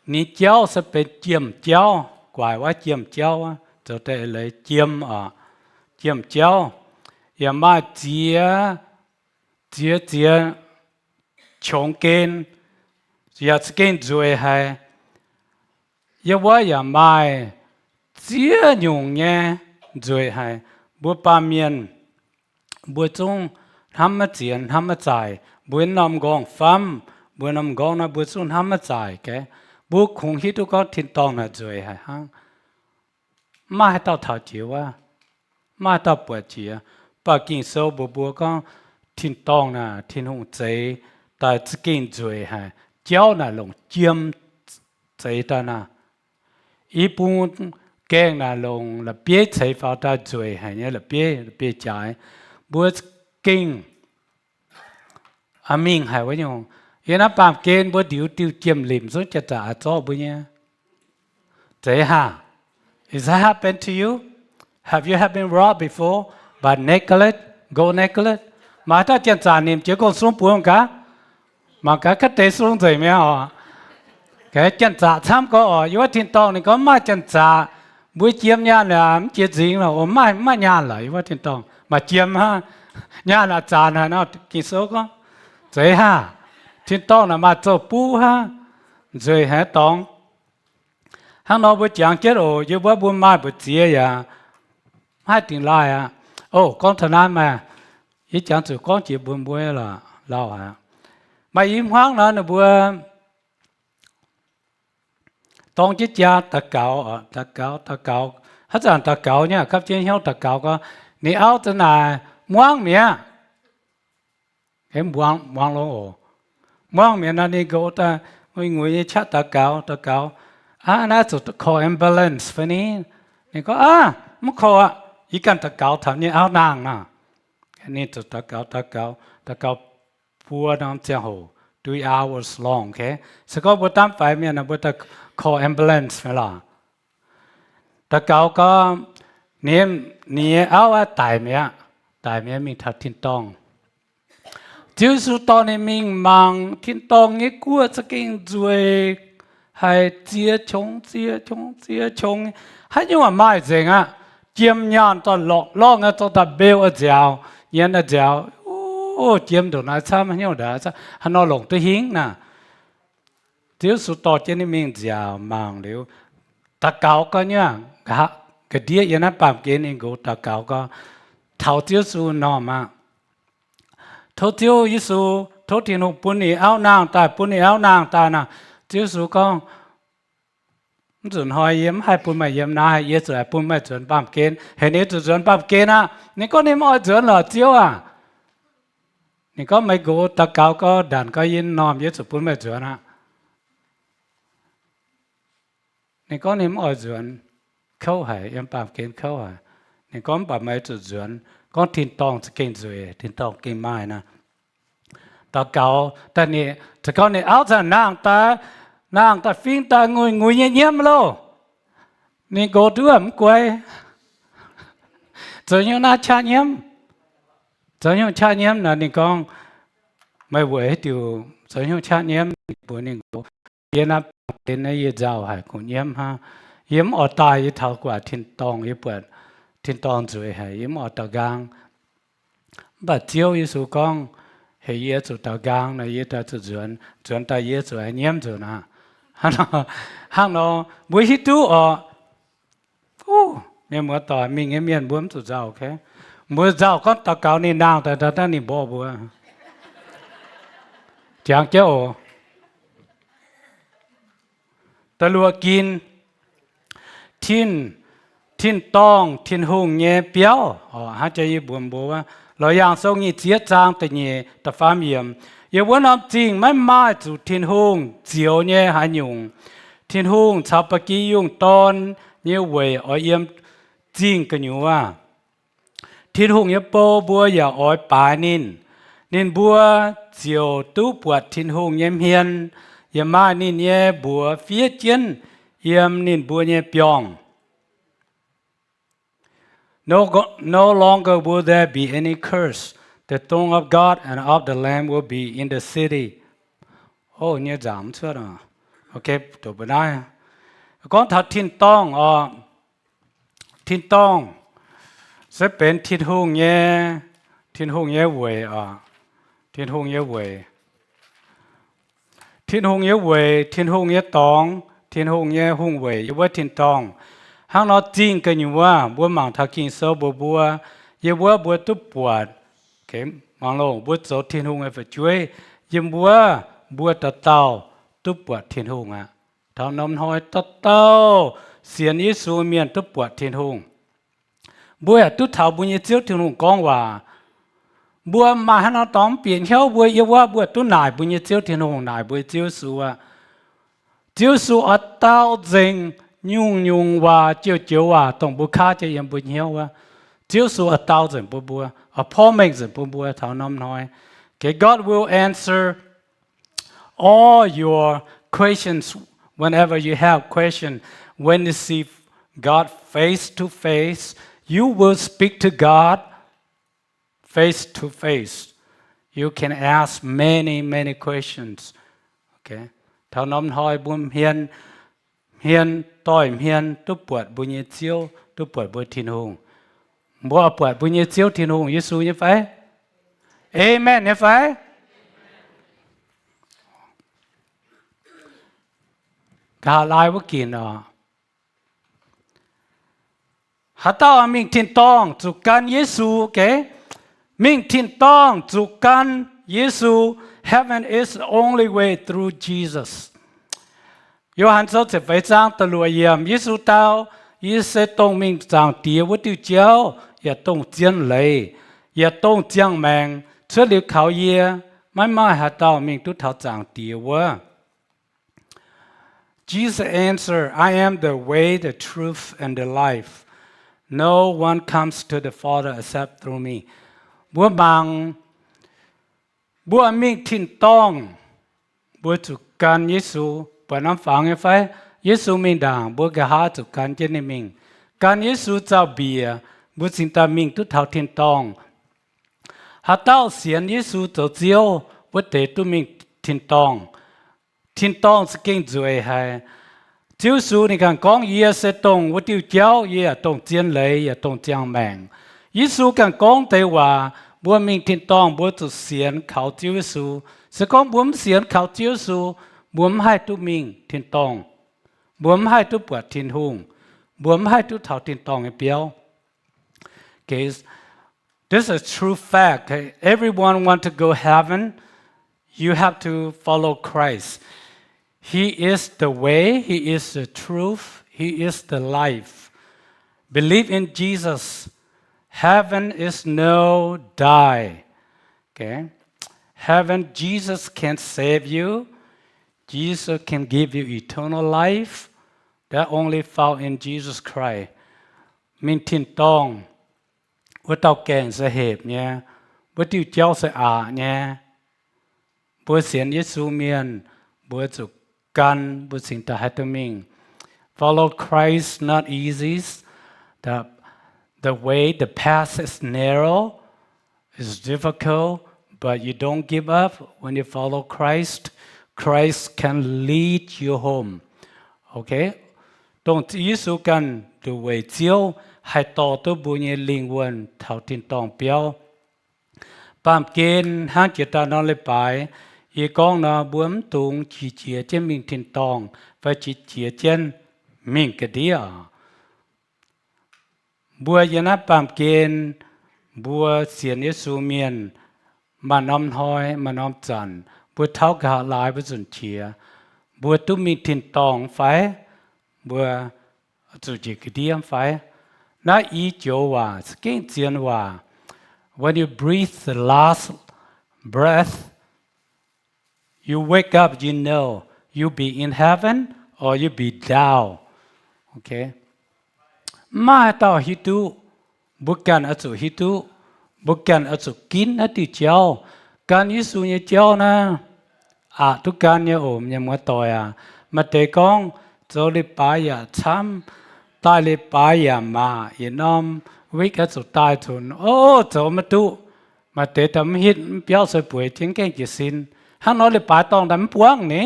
Ninh jauv se benx jiem-jauv, guaaic wuov jiem-jauv, zoux deix leiz jiem oc, jiem-jauv. Yaac maaih ziex, ziex, ziex qongx gen, yaac za'gengh nzueic haic. Yiem wuov yaac maaih ziex nyungc nyei nzueic haic. Mbuo baamh mienh, mbuo zungv hnamv maiv ziex hnamv maiv zaaic. Mbuo norm nqorngv-famv, mbuo norm nqorngv naaiv mbuo zungv hnamv maiv zaaic gaax. Mbuo kungx hiuv duqv gorngv tin-dorngh naaic nzueic haic hnangv. Maiv maaih haaix dauh taux jiex wuov, maiv maaih haaix dauh buatc jiex. Mv baac Ging-Sou mbuox mbuo gorngv, tin-dorngh naaic Tin-Hungh zeix daaih za'gengh nzueic haic. Jauv naaic longc jiem zeix daaih naaic. I bung gaengh naaic longc la'bieiv ceix faaux daaih nzueic haic nyei la'bieiv, la'bieiv-jaaix. Mbuo za'gengh mingh haic wuov nyungc. Yiem naaiv baamh gen mbuo ndiux diuh jiem-limc zungv janx-zaqc oix zorqv mbuo nyei. Zeiz haac? Is that happen to you? Have you have been robbed before by necklace, gold necklace? Maaih dauh janx-zaqc nimc jiez gorngv sung buoz gaax, mangc gaax ga'deix sung nzengc mi'aqv oc. Janx-zaqc camv gorx oc. Yiem wuov tin-dorngh ninh gorngv maaih janx-zaqc, mbuo jiem nyaanh yaac mv jiex nzingx lorqc, maaih, maaih nyaanh lorqc. Yiem wuov tin-dorngh maaih jiem hnangv, nyaanh yaac zanc haic nor. Ging-Sou gorngv, zeiz haac? Tin-dorngh naaic maaih zoux buv hnangv, nzueic haic dorngx. Hnangv nor mbuo jangx jienv oc. Yiem wuov mbuo maaih mbu'ziex yaac maiv haih dingx laaih aqv. O, gorngv taux naaiv maah, yie jangx zuqc gorngv jiex mbuox mbuo lorqc, lauh aqv. Maaih i hmuangv nor ninh mbuo dorng jienv jaa daux gaux, daux gaux, daux gaux. Haaix zanc daux gaux nyei, gapv jienv hnyouv daux gaux gorngv, ninh auv za'naaic muangv mi'aqv. Muangv, muangv longx oc. Muangv mi'aqv nor, ninh nqox daaih nguiz-nguiz nyei qaqv daux gaux, daux gaux. Aav, naaiv zuqc call ambulance fai ni? Ninh gorngv, Aav, mv call aqv. Yie ganh daux gaux taux nyei auv nangh nor. Ninh zuqc daux gaux, daux gaux, daux gaux buo norm ziangh hoc, three hours long, okay? Se gorngv mbuo daamv faix mienh nor, mbuo daaih call ambulance fai lorqc. Daux gaux gorngv, ninh, ninh nyei auv aqv daic mi'aqv. Daic mi'aqv, mingh taux tin-dorngh. Ziouv Yesu dorh ninh mingh mangc tin-dorngh nyei guoqv za'gengh nzueic haic, ziex qongx ziex qongx ziex qongx, haaix nyungc maaih nzengc aqv. Jiem nyaanh dorh lorqc lorngh aqv, zorqv daaih mbeu a'nziaaux, nyienz a'nziaaux. O, jiem ndongc naaiv camv, haaix nyungc ndaauv, haaix nor longc duqv hingv naaic? Ziouv Yesu dorh jienv ninh mingh nziaaux mangc liuz, daux gaux gorngv nyei, nqa'haav ga'ndiev yiem naaiv baamh gen ninh nqox daux gaux gorngv, taux Ziouv Yesu m'normh aqv. Tov Ziouv Yesu, tov Tin-Hungh bun ninh auv nangh daaih, bun ninh auv nangh daaih naaic. Ziouv Yesu gorngv, Mv zuqc hnoi, yie mv haih bun meih yiem naaiv, yie zuqc bun meih nzuonx baamh gen. Heuc ninh zuqc nzuonx baamh gen aqv. Ninh gorngv, Ninh mv oix nzuonx lorqc, Ziouv aah. Ninh gorngv, Meih nqox daux gaux gorngv, ndanc gorngv yie m'normh, yie zuqc bun meih nzuonx aqv. Ninh gorngv ninh mv oix nzuonx, kouv haic, yiem baamh gen kouv haic. Ninh gorngv, Mv baac meih zuqc nzuonx. Gorngv tin-dorngh za'gengh nzueic, tin-dorngh gengh maaih naaic. Daux gaux daaih, ninh za'gengh, ninh auv zanc nangh daaih, nangh daaih fingx daaih nguiz-nguiz nyei nyiemv loh. Ninh nqox duqv mv guai. Zoux nyungc naaiv qaqv nyiemv. Zoux nyungc qaqv nyiemv naaic, ninh gorngv, Meih weic haaix diuc zoux nyungc qaqv nyiemv? Ninh mbuox ninh nqox, Yie naaiv baamh gen naaiv yie nzauh haic, kuh nyiemv hnangv. Yie mv oix daaih, yie taux gu'nguaaic tin-dorngh, yie buatc tin-dorngh nzueic haic, yie mv oix daaux nqaang. Mv baac Ziouv Yesu gorngv, Heuc yie zuqc daaux nqaang nor, yie daaih zuqc nzuonx. Nzuonx daaih yie zuqc haiz nyiemv nzunc aqv. Hnangv nor, mbuo hiuv duqv oc. Mienh muoz-doic, mingh nyei mienh mbuo mv zuqc nzauh, okay? Mbuo nzauh gorngv daux gaux ninh nangh daaih, daaih ninh mborqv mbuo. Jangx jienv oc. Da'luoqc ginc, tin, tin-dorngh, Tin-Hungh nyei biauv. Hnangv jaax yie mbuox mbuo wuov, Laauc Yaangh Sou nyic ziepc zaang da'nyeic, da'faam yiemc, Yiem wuov norm zingh maiv maaih zuqc Tin-Hungh zioux nyei haaix nyungc. Tin-Hungh caux ba'gi yungh dorn nyei weic oix yiem zingh gu'nyuoz. Tin-Hungh nyei bou mbuo yaac oix baaix ninh. Ninh mbuo ziouc duqv buatc Tin-Hungh nyei hmien, yaac maaih ninh nyei mbuox fiev jienv yiem ninh mbuo nyei biorngh. No, no longer will there be any curse. The throne of God and of the Lamb will be in the city. O, nyei nzaangc mv cuotv oc. Okay, doqc mbuo naaiv. Gorngv taux tin-dorngh oc. Tin-dorngh se benx Tin-Hungh nyei, Tin-Hungh nyei weic oc. Tin-Hungh nyei weic. Tin-Hungh nyei weic, Tin-Hungh nyei dorngx, Tin-Hungh nyei hungh weic yiem wuov tin-dorngh. Hnangv nor zingh gu'nyuoz mbuo mangc taux Ging-Sou mbuox mbuo, yiem wuov mbuo duqv buatc, mangc longc mbuo zoux Tin-Hungh nyei fu'jueiv, yiem wuov mbuo dauh dauh duqv buatc Tin-Hungh aqv. Taux norm hnoi dauh dauh sienx Yesu mienh duqv buatc Tin-Hungh. Mbuo yaac duqv taux mbuo nyei Ziouv Tin-Hungh gorngv waac. Mbuo maaih haaix norm dorngx mv bieqc hnyouv, mbuo yiem wuov mbuo duqv naaic mbuo nyei Ziouv Tin-Hungh, naaic mbuo nyei Ziouv Yesu aqv. Ziouv Yesu oix dau nzengc nyungc-nyungc waac, joux-joux waac dongh mbuo kaav jienv yiem mbuo hnyouv wuov. Ziouv Yesu oix dau nzengc bun mbuo, oix porv mengh nzengc bun mbuo taux norm hnoi. Okay, God will answer all your questions. Whenever you have question, when you see God face to face, you will speak to God face to face. You can ask many, many questions. Okay? Taux norm hnoi mbuo hmien, hmien doix hmien duqv buatc mbuo nyei Ziouv, duqv buatc mbuo Tin-Hungh. Mbuo buatc mbuo nyei Ziouv Tin-Hungh Yesu nyei fai? Amen nyei fai? Nqa'haav laai wuov ginc oc. Haaix dauh mingh tin-dorngh zuqc gan Yesu, okay? Mingh tin-dorngh zuqc gan Yesu. Heaven is the only way through Jesus. Yo^han Sou ziepc feix zaang da'luoqc yiemc, Yesu dau, Yie se dongh mingh Zaangc Diex wuov diuh jauv, yaac dongh zien leiz, yaac dongh ziangh maengc. Cuotv liuz kaux yie, maiv maaih haaix dauh mingh duqv taux Zaangc Diex wuov. Jesus answered, I am the way, the truth, and the life. No one comes to the Father except through me. Mbuo mangc, mbuo mingh tin-dorngh, mbuo zuqc gan Yesu. Buatc norm fangx nyei fai? Yesu mingh ndaangc, mbuo nqa'haav zuqc gan jienv ninh mingh. Gan Yesu zaux-mbiec, mbuo cingx daaih mingh duqv taux tin-dorngh. Haaix dauh sienx Yesu zoux Ziouv, wuov deix duqv mingh tin-dorngh. Tin-dorngh za'gengh nzueic haic. Ziouv Yesu ninh ganh gorngv, Yie se dongh wuov diuh jauv, yie yaac dongh zien leiz, yaac dongh ziangh maengc. Yesu ganh gorngv deix waac, mbuo mingh tin-dorngh mbuo zuqc sienx kaux Ziouv Yesu. Se gorngv mbuo mv sienx kaux Ziouv Yesu, mbuo mv haih duqv mingh tin-dorngh. Mbuo mv haih duqv buatc Tin-Hungh. Mbuo mv haih duqv taux tin-dorngh nyei biauv. Okay, this is a true fact. Okay? Everyone want to go heaven. You have to follow Christ. He is the way, He is the truth, He is the life. Believe in Jesus. Heaven is no die. Okay? Heaven, Jesus can save you. Jesus can give you eternal life. That only found in Jesus Christ. Mingh tin-dorngh, wuov dauh gaengh se hepc nyei, wuov diuh jauv se aqc nyei. Mbuo sienx Yesu mienh, mbuo zuqc gan, mbuo cingx daaih haih duqv mingh. Follow Christ not easy. The, the way, the path is narrow, it's difficult, but you don't give up. When you follow Christ, Christ can lead you home. Okay? Dongh Yesu ganh nduqc weic Ziouv haih dorh duqv mbuo nyei lingh wuonh taux tin-dorngh biauv. Baamh gen hnangv jiex daaih norm leiz-baaix yie gorngv nor, mbuo mv dungx qiex jiez jienv mingh tin-dorngh fai qiex jiez jienv mingh ga'ndiev. Mbuo yiem naaiv baamh gen, mbuo sienx Yesu mienh, maaih norm hnoi, maaih norm zanc, mbuo tauv nqa'haav laai mbuo nzunc qiex, mbuo duqv mingh tin-dorngh fai mbuo zuqc njiec ga'ndiev fai? Naaiv i joux waac za'gengh zien waac. When you breathe the last breath, you wake up, you know you be in heaven or you be down. Okay? Mv maaih haaix dauh hiuv duqv. Mbuo ganh oix zuqc hiuv duqv. Mbuo ganh oix zuqc ginv naaiv diuh jauv. Gan Yesu nyei jauv naaiv aqc duqv gan nyei oc, mienh muoz-doic aac. Maaih deix gorngv zoux leiz-baaix yaac camv, daaih leiz-baaix yaac maac, yietc norm week oix zuqc daaih zunc, o, zoux maiv duqv. Maaih deix daaih mv hitv mv biauv se bueix jienv gaengh jiez sin. Hnangv nor leiz-baaix dorngh daaih mv buangv ni.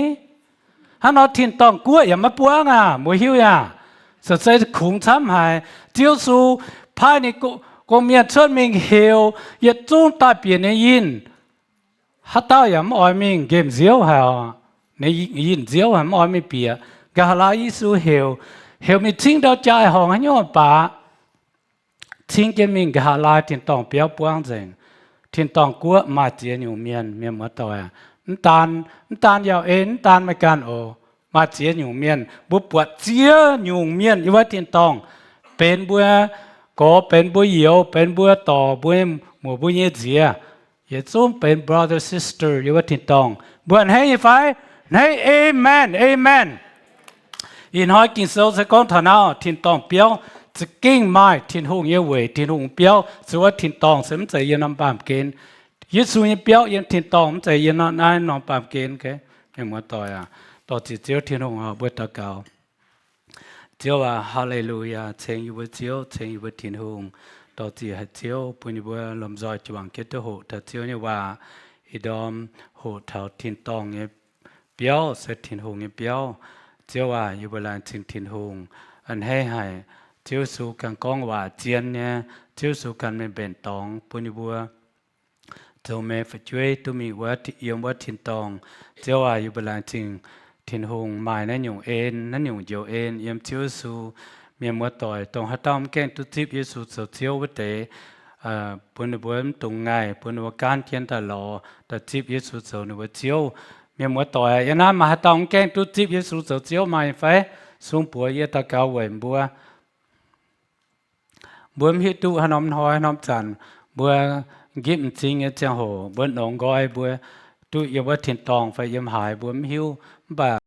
Hnangv nor tin-dorngh guoqv yaac maiv buangv aac, mbuo hiuv yaac. Se zeiz kungx camv haic. Ziouv Yesu paaiv ninh gong-mienh cuotv mingh heuc yietc zungv daaih bieqc ninh nyei yinh. Haaix dauh yaac mv oix mingh nqemh nziouv haic oc. Ninh nyei yinh nziouv haic, mv oix mingh bieqc. Nqa'haav laai Yesu heuc, heuc mingh cingv ndau jaa-horngc haaix nyungc baac cingv jienv mingh nqa'haav laai tin-dorngh biauv buangv nzengc. Tin-dorngh guoqv maaih ziex nyungc mienh, mienh muoz-doic aac. Mv daan, mv daan yauh en, mv daan meih ganh oc. Maaih ziex nyungc mienh. Mbuo buatc ziex nyungc mienh yiem wuov tin-dorngh. Benx mbuo gorx, benx mbuo youz, benx mbuo dorc, mbuo muoc, mbuo nyei nziex, yietc zungv benx brother sister yiem wuov tin-dorngh. Mbuo a'hneiv nyei fai? A'hneiv. Amen, amen. Ih hnoi Ging-Sou se gorngv taux naaiv, tin-dorngh biauv za'gengh maaih Tin-Hungh nyei weic, Tin-Hungh biauv zuqc wuov tin-dorngh se mv zeiz yiem norm baamh gen. Yesu nyei biauv yiem tin-dorngh, mv zeiz yiem naaiv norm baamh gen. Mienh muoz-doic aac, dorh ziqc Ziouv Tin-Hungh oc, mbuo daux gaux. Ziouv aac, haa^le^lu^yaa, ceng yie mbuo Ziouv, ceng yie mbuo Tin-Hungh. Dorh ziqc haic Ziouv bun yie mbuo lomh nzoih juangc jienv duqv hoqc taux Ziouv nyei waac. Ih ndorm hoqc taux tin-dorngh nyei biauv se Tin-Hungh nyei biauv. Ziouv aac, yie mbuo laengz zingh Tin-Hungh. A'hneiv haic, Ziouv Yesu ganh gorngv waac zien nyei. Ziouv Yesu ganh mingh mbenc dorngx bun yie mbuo zoux meih fu'jueiv duqv mingh wuov, yiem wuov tin-dorngh. Ziouv aac, yie mbuo laengz zingh Tin-Hungh maaih naaiv nyungc en, naaiv nyungc njoux en yiem Ziouv Yesu. Mienh muoz-doic dongh haaix dauh mv gaengh duqv zipv Yesu zoux Ziouv wuov deix, bun ninh mbuo mv dungx ngaih, bun ninh mbuo gaanv jienv daaih lorz daaih zipv Yesu zoux ninh mbuo Ziouv. Mienh muoz-doic, yiem naaiv maaih haaix dauh mv gaengh duqv zipv Yesu zoux Ziouv maaih fai? Sung buoz yie daux gaux weic mbuo. Mbuo mv hiuv duqv haaix norm hnoi haaix norm zanc, mbuo nqipv m'zing nyei ziangh hoc, mbuo nongx nqoi, mbuo duqv yiem wuov tin-dorngh fai yiem haaix, mbuo mv hiuv. Mv baac